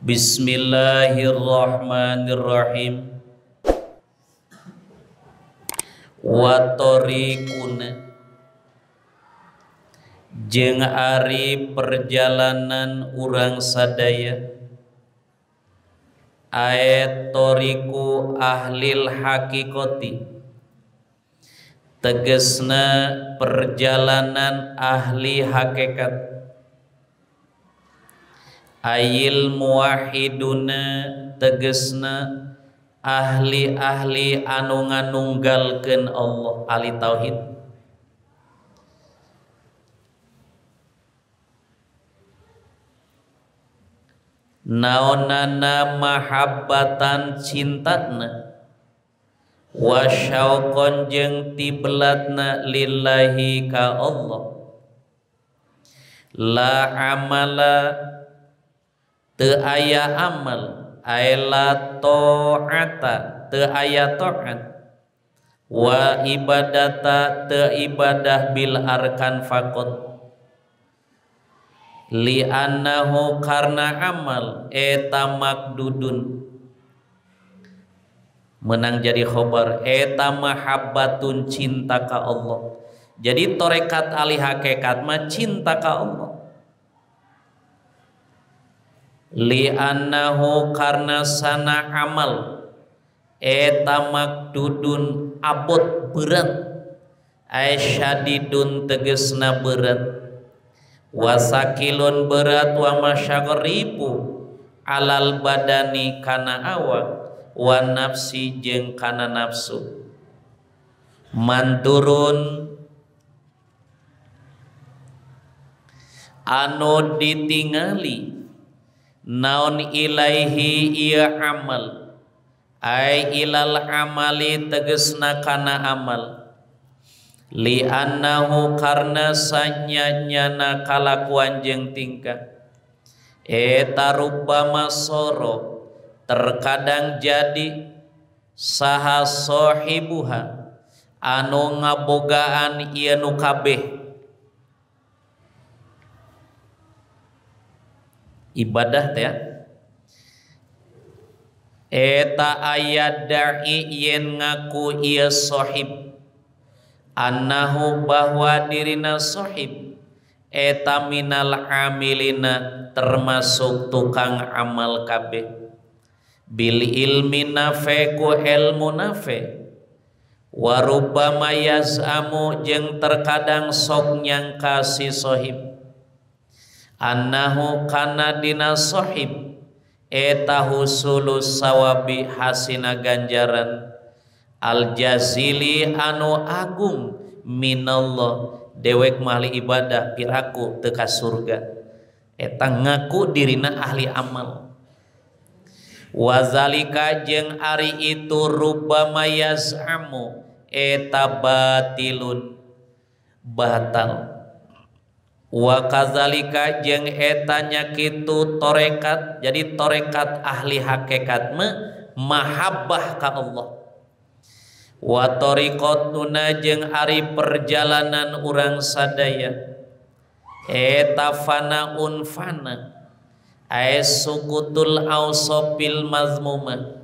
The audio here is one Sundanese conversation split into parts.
Bismillahirrahmanirrahim. Wa tariquna jeung ari perjalanan urang sadaya aet tariqu ahlil hakikati tegesna perjalanan ahli hakikat ayil muwahhiduna tegesna ahli-ahli anu nganunggalkeun Allah ahli tauhid. Naonana mahabbatan cintana wa syauqon jeung tiblatna lillahi ka Allah la amala teu aya amal aela ta'ata teu aya ta'at wa ibadata teu ibadah bil arkan faqat li annahu karna amal eta makdudun menang jadi khobar eta mahabbatun cinta ka Allah. Jadi torekat ahli hakikat mah cinta ka Allah. Li annahu karna sana amal eta makdudun abot berat aisyadidun tegesna berat wasakilun berat wa masyagribu alal badani kana awak wa nafsi jeung kana nafsu manturun anu ditingali naon ilaihi ieu amal ai ilal amali tegesna kana amal li annahu karna sanyanyana kalakuan jeung tingkah eta rubbama soro terkadang jadi saha sahibuha anu ngabogaan ieu nu kabeh ibadah teh eta aya da'i yen ngaku ieu sahib annahu bahwa dirina sahib eta minal amilina termasuk tukang amal kabeh bil ilmi nafe ku ilmu nafe wa rubbama yaz'amu jeung terkadang sok nyangka si sahib annahu kana dina sahib eta husulus sawabi hasina ganjaran al jazili anu agung minallah dewek mahli ibadah piraku teu ka surga eta ngaku dirina ahli amal wazalika jeung ari itu rubbama yaz'amu eta batilun batal wa kazalika jeung eta nya kitu torekat. Jadi torekat ahli hakikat mah mahabbah ka Allah wa tariqatuna jeung ari perjalanan urang sadaya eta fanaun fana ay sukutul ausopil mazmumah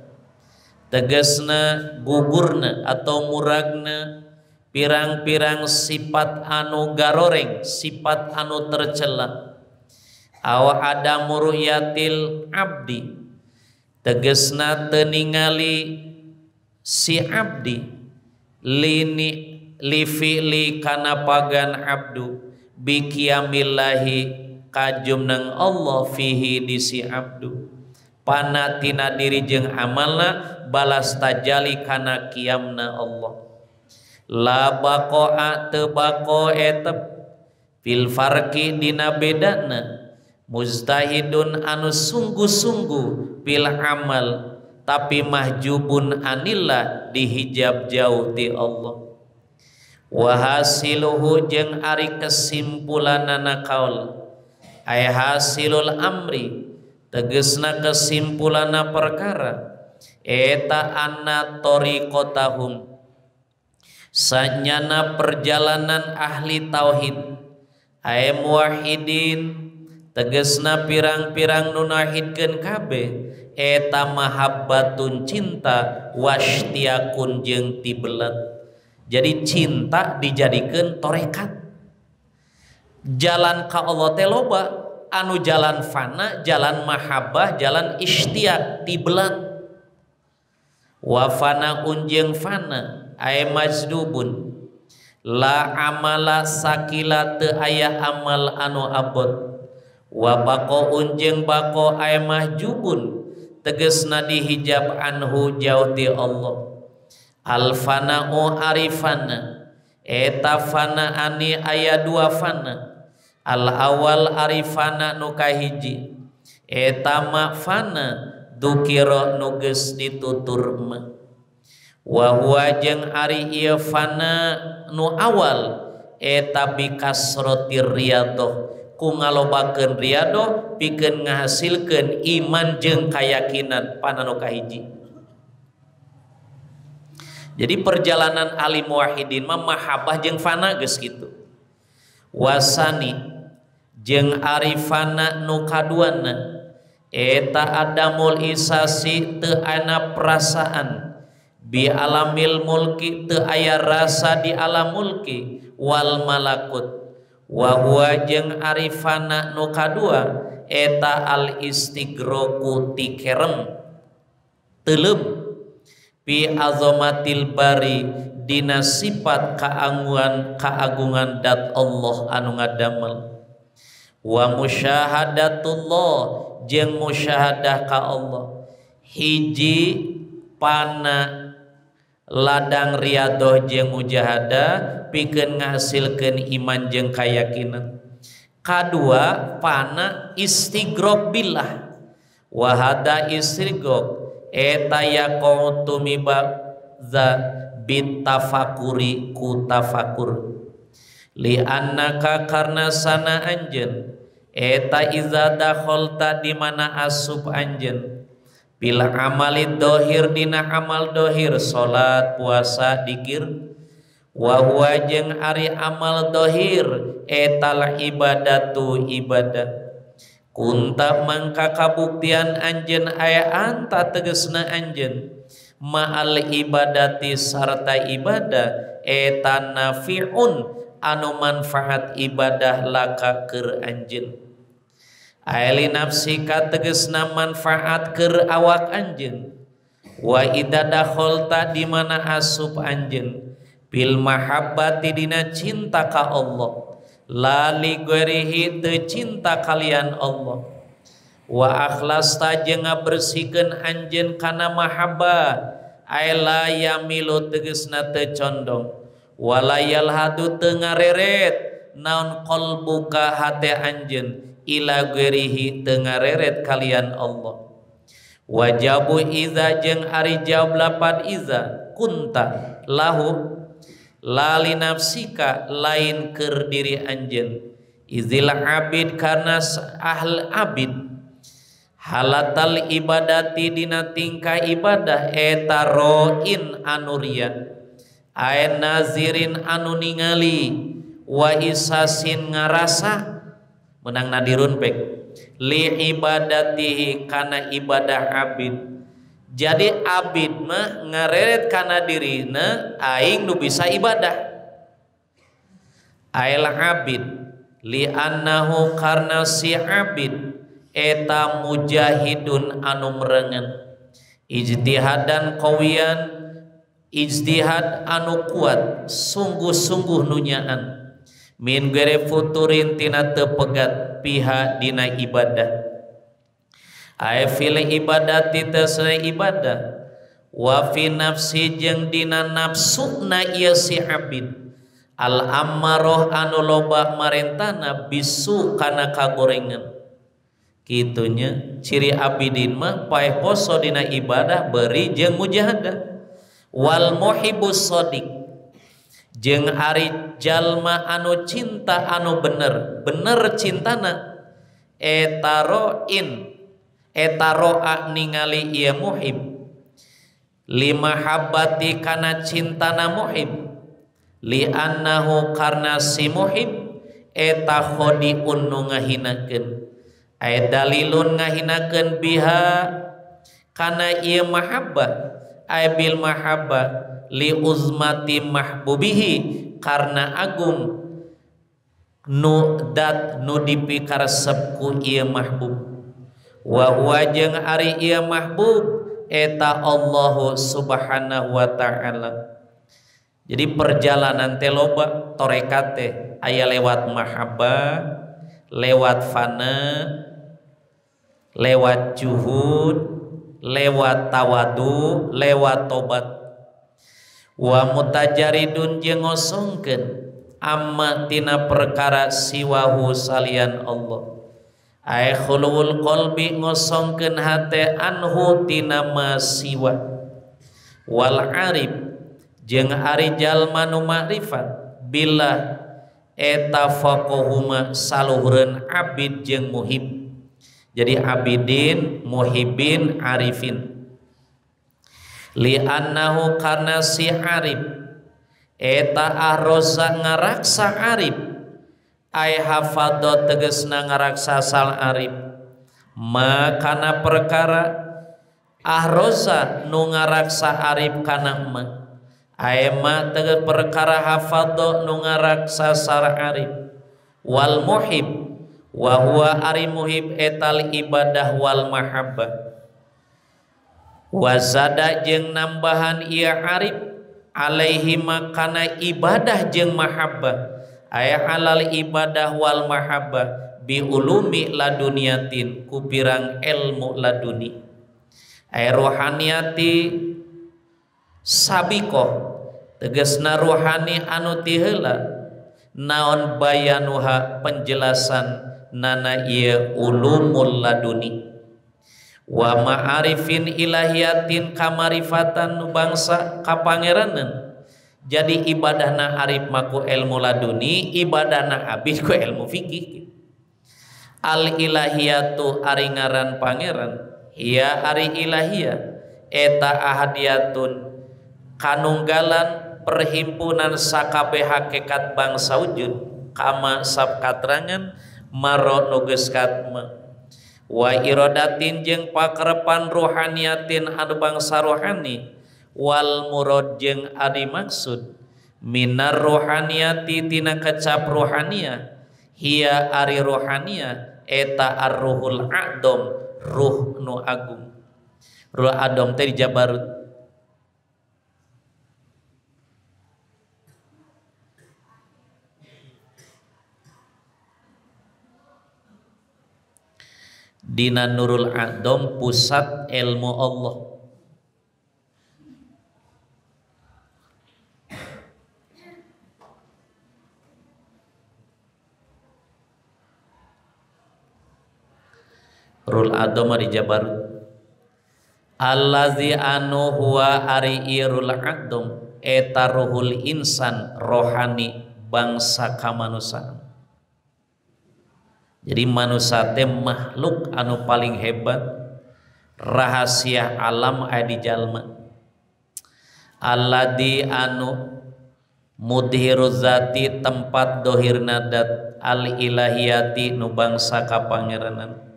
tegesna gugurna atau muragna pirang-pirang sifat anu garoreng, sifat anu tercela aw adamu ru'yatil abdi tegesna teu ningali si abdi lini li fi'li kana pagan abdu biqiyamillahi kajumnang Allah fihi di si abdu pana tina diri jeung amalna balas tajali kana qiyamna Allah la baqa'a teu baqa etep fil farqi dina bedana mujtahidun anu sungguh-sungguh fil amal tapi mahjubun anillah dihijab jauh ti Allah wa hasiluhu jeung ari kesimpulanana kaul ay hasilul amri tegesna kesimpulanna perkara eta anna tariqatahum sanyana perjalanan ahli tauhid ay muwahhidin tegesna pirang-pirang nu nauhidkeun kabeh eta mahabbatun cinta wastiakun jeung tibelat. Jadi cinta dijadikeun torekat. Jalan ka Allah teh loba, anu jalan fana, jalan mahabbah, jalan istiak tibelat. Wa fana unjeng fana ay majdubun la amala sakila teu aya amal anu abot. Wa baqo unjeng baqo ay mahjubun tegesna dihijab anhu jauh ti Allah. Al fana'u arifana eta fana ani aya dua fana. Al awal arifana nu kahiji eta ma fana dukira nu geus ditutur ma. Wa huwa jeung ari ieu fana nu awal eta bikasratir riyadhah ku ngalobakeun riyadhah pikeun ngahasilkeun iman jeung kayakinan fana nu kahiji. Jadi perjalanan ahli muwahhidin mah mahabbah jeung fana geus kitu. Wasani jeung arifana nu kaduana eta adamul isasi teu ana perasaan bi alamil mulki teu aya rasa di alam mulki wal malakut. Wa huwa jeung arifana nu kadua eta al istighroqu tikerem teuleum bi azomatil bari dina sifat kaanguan kaagungan dat Allah anu ngadamel. Wa musyahadatullah jeung musyahadah ka Allah. Hiji pana ladang riadoh jeung mujahadah pikeun ngahasilkeun iman jeung kayakinan. Kadua pana istighroq billah. Wa hada istighroq eta yaqau tumiba za bitafakuri ku tafakur. Li annaka karna sana anjeun eta iza dakhalta di mana asup anjeun bila amali dohir dina amal dohir salat puasa dikir. Wa huwa jeung ari amal dohir etal ibadatu ibadah. Kunta mangka kabuktian anjeun aya anta tegesna anjeun ma'al ibadati sarta ibadah eta nafi'un anu manfaat ibadah laka keur anjeun. Aili nafsika tegesna manfaat keur awak anjeun. Wa idza dakhalta di mana asup anjeun bil mahabbati dina cinta ka Allah la li ghairihi teu cinta kalian Allah. Wa akhlasta jeung ngabersihkeun anjeun kana mahabbah ay la yamilu tegesna teu condong wala yalhadu teu ngareret naon qalbuka hate anjeun ila ghairihi teu ngareret kalian Allah. Wajabu iza jeung ari jawab lapan iza kunta lahu lali nafsika lain keur diri anjeun. Izil abid karena ahl abid halatal ibadati dina tingkah ibadah eta roin anu riya ae nazirin anu ningali wa isasin ngarasa menang nadirun pek li ibadatihi kana ibadah abid. Jadi abid mah ngareret kana dirina aing nu bisa ibadah. Ail abid li annahu karna si abid eta mujahidun anu merengen ijtihadan qawiyan ijtihad anu kuat sungguh-sungguh nunyaan min gere futurin tina teu pegat piha dina ibadah. Ai fil ibadati tasna ibadah wa fi nafsi jeung dina nafsuna ieu si abid al ammaroh anu loba marentana bisu kana kagorengan. Kitunya ciri abidin mah paeh poso dina ibadah beri jeung mujahadah. Wal muhibbus shadiq jeung ari jalma anu cinta anu bener bener cintana eta roin eta roa ningali ieu muhib lima habati kana cintana muhib li annahu karna si muhib eta khodiun nu ngahinakeun Aya dalilun ngahinakeun biha kana ieu mahabbah ay bil mahabbah li uzmati mahbubihi karena agung nu dat nu dipikaresep ku ieu mahbub wa huwa jeung ari ieu mahbub eta Allahu subhanahu wa ta'ala. Jadi perjalanan teh loba tarekat teh aya lewat mahabbah, lewat fana, lewat juhud, lewat tawadu, lewat tobat. Wa mutajaridun jeung ngosongkeun amma tina perkara siwahu salian Allah. Ay khulul qalbi ngosongkeun hate anhu tina ma siwa. Wal arif jeung ari jalma nu makrifat billah eta faqahuma saluhureun abid jeung muhib. Jadi abidin, muhibin, arifin. Li annahu karena si arif eta ahroza ngaraksa arif ay hafadho tegesna ngaraksa sal arif ma kana perkara ahroza nu ngaraksa arif kana ma ay ma teges perkara hafadho nu ngaraksa sal arif wal muhib wa huwa ari muhib etal ibadah wal mahabbah wazada jeung nambahan ieu arif alaihi makana ibadah jeung mahabbah aya halal ibadah wal mahabbah bi ulumi laduniatin ku pirang ilmu laduni aya rohaniati sabikoh tegasna rohani anu ti heula naon bayanuha penjelasan nana ieu ulumul laduni wa ma'arifin ilahiyatin kamarifatan nu bangsa kapangeranan. Jadi ibadahna arif maku ilmu laduni, ibadahna abid ku ilmu fikih. Al ilahiyatu ari ngaran pangeran, hiya ari ilahiyah eta ahadiyatun kanunggalan perhimpunan sakabeh hakikat bangsa wujud kama sab katrangan maro nu geus katma. Wa iradatin jeung pakerepan ruhaniatin anu bangsa rohani wal murad jeung adi maksud minar rohaniati tina kecap rohania hiya ari rohania eta arruhul a'dom ruh nu agung. Ruh adom teh di Jabarut. Dina Nurul A'dom pusat ilmu Allah. Nurul A'dom di Jabarut. Allazi anu huwa ari irul a'dom eta ruhul insan rohani bangsa kamanusiaan. Jadi manusia teh makhluk anu paling hebat, rahasia alam aya di jalma. Alladzi anu mudhiru zati tempat dohirna dat al ilahiyati nu bangsa kapangeranan.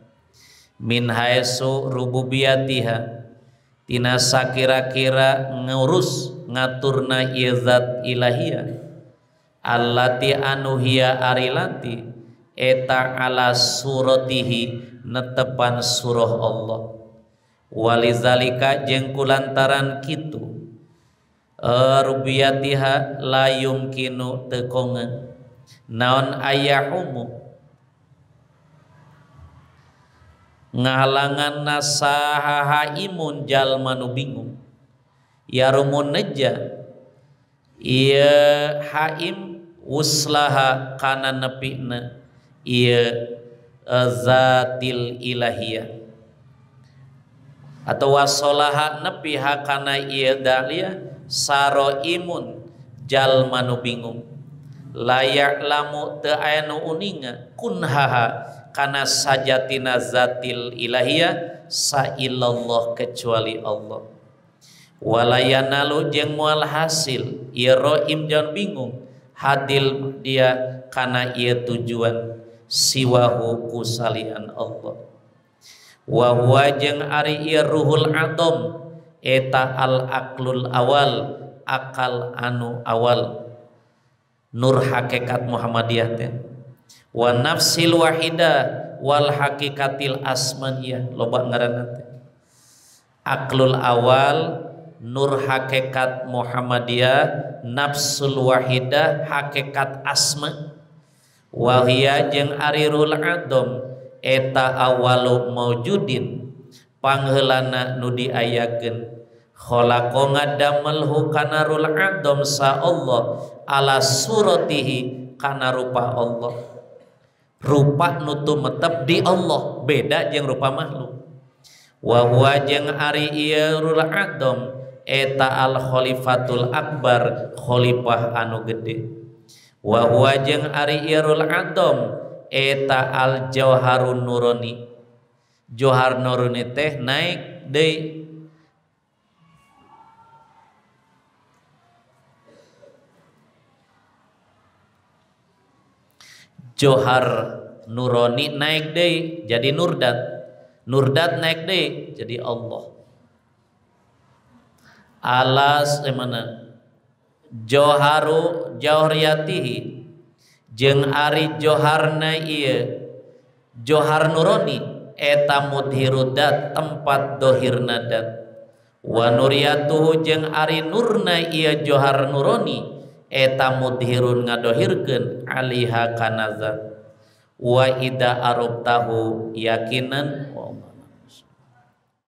Min haitsu rububiyatiha tina sakira-kira ngurus ngaturna ieu zat ilahiyah. Allati anu hiya arilati eta ala suratihi netepan surah Allah. Walizalika jeung kulantaran kitu rubiyatiha la yumkinu tekongan naon ayahumu ngahalangan nasaha imun jalma nu bingung yarumun neja ieu haim uslaha kana nepina ieu zatil ilahiyah atau wasolaha nepi hakana ieu dahliah saro imun jalma nu bingung layak lamu teu aya nu uninga kunhaha kana sajatina zatil ilahiyah saillallah kecuali Allah. Walayanalu jeung moal hasil ieu roim jangan bingung hadil dia kana ieu tujuan siwahu kusalian Allah. Wa huwa jeung ari ieu ruhul adom eta al aqlul awal, akal anu awal, nur hakikat Muhammadiyah teh. Wa nafsil wahidah wal hakikatil asmaniyah, loba ngaranna teh. Aqlul awal, nur hakikat Muhammadiyah, nafsul wahidah hakikat asma. Wa hiya jeung ari ruhul adom eta awalu maujudin, pangheulana nu diayakeun. Khalaqa ngadamelhu kana ruhul adom sa Allah ala suratihi kana rupa Allah. Rupa nu tumetep di Allah beda jeung rupa makhluk. Wa huwa jeung ari ieu ruhul adom eta al khalifatul akbar, khalifah anu gede. Wa huwa jeung ari ieu ruhul adom eta al jauharun nurani. Johar nurani teh naik deui. Johar nurani naik deui jadi nurdat. Nurdat naik deui jadi Allah. Alas mana? Joharu jauhriyatihi jeung ari joharna ieu johar nurani eta mudhirudat, tempat dohirna dat. Wa nuriyatuhu jeung ari nurna ieu johar nurani eta mudhirun ngadohirkeun aliha kana zat. Wa ida arabtahu yakinan